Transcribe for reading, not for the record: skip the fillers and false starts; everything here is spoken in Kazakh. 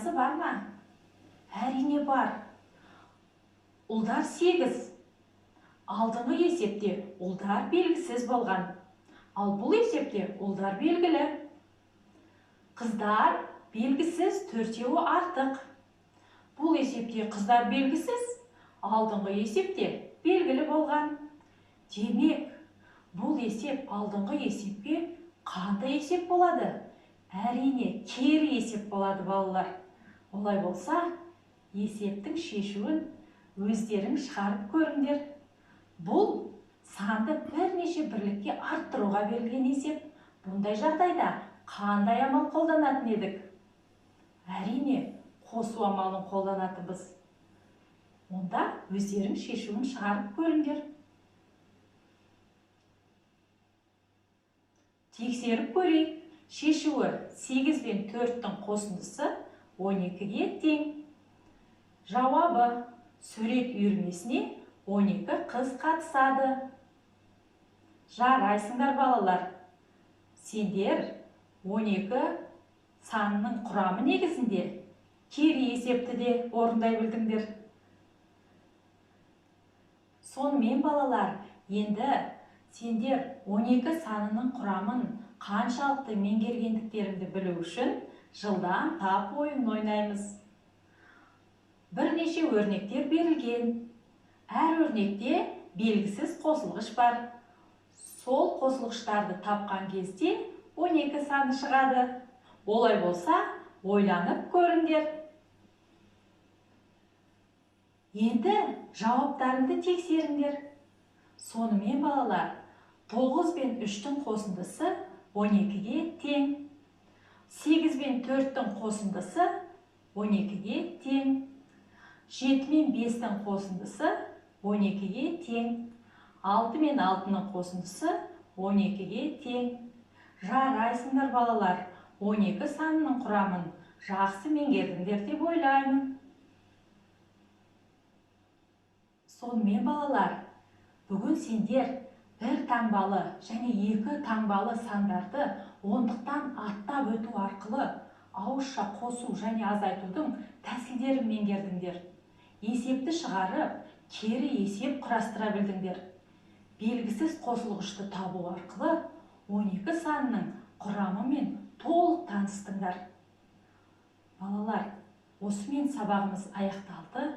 Байланысы бар ма? Әрине бар. Ұлдар 8. Алдыңғы есепте ұлдар белгісіз болған. Ал бұл есепте ұлдар белгілі. Қыздар белгісіз, 4-еуі артық. Бұл есепте қыздар белгісіз, алдыңғы есепте белгілі болған. Демек, бұл есеп алдыңғы есепке қандай есеп болады? Әрине, кері есеп болады, балалар. Олай болса, есептің шешуін өздерің шығарып көріңдер. Бұл санды бірнеше бірлікке арттыруға берілген есеп. Бұндай жағдайда қандай амал қолданатын едік? Әрине, қосу амалын қолданатынбыз. Онда өздерің шешуін шығарып көріңдер. Тексеріп көрейік. Шешуі 8 бен 4-тің қосындысы 12-ге тең. Жауабы: сурет үйірмесіне 12 қыз қатысады. Жарайсыңдар, балалар. Сендер 12 санының құрамы негізінде кері есепті де орындай білдіңдер. Сонымен, балалар, енді сендер 12 санының құрамын қаншалықты меңгергендіктеріңді білу үшін жылдам тап ойынын ойнаймыз. Бірнеше өрнектер берілген. Әр өрнекте белгісіз қосылғыш бар. Сол қосылғыштарды тапқан кезде 12 саны шығады. Олай болса, ойланып көріңдер. Енді жауаптарыңды тексеріңдер. Сонымен, балалар, 9 бен 3-тің қосындысы 12-ге тең. 8 бен 4-тің қосындысы 12-ге тең. 7 мен 5-тің қосындысы 12-ге тең. 6 мен 6-ның қосындысы 12-ге тең. Жарайсыңдар, балалар, 12 санының құрамын жақсы меңгердіңдер деп ойлаймын. Сонымен, балалар, бүгін сендер бір таңбалы және екі таңбалы сандарды ондықтан аттап өту арқылы ауызша қосу және азайтудың тәсілдерін меңгердіңдер. Есепті шығарып, кері есеп құрастыра білдіңдер. Белгісіз қосылғышты табу арқылы 12 санының құрамымен толық таныстыңдар. Балалар, осымен сабағымыз аяқталды.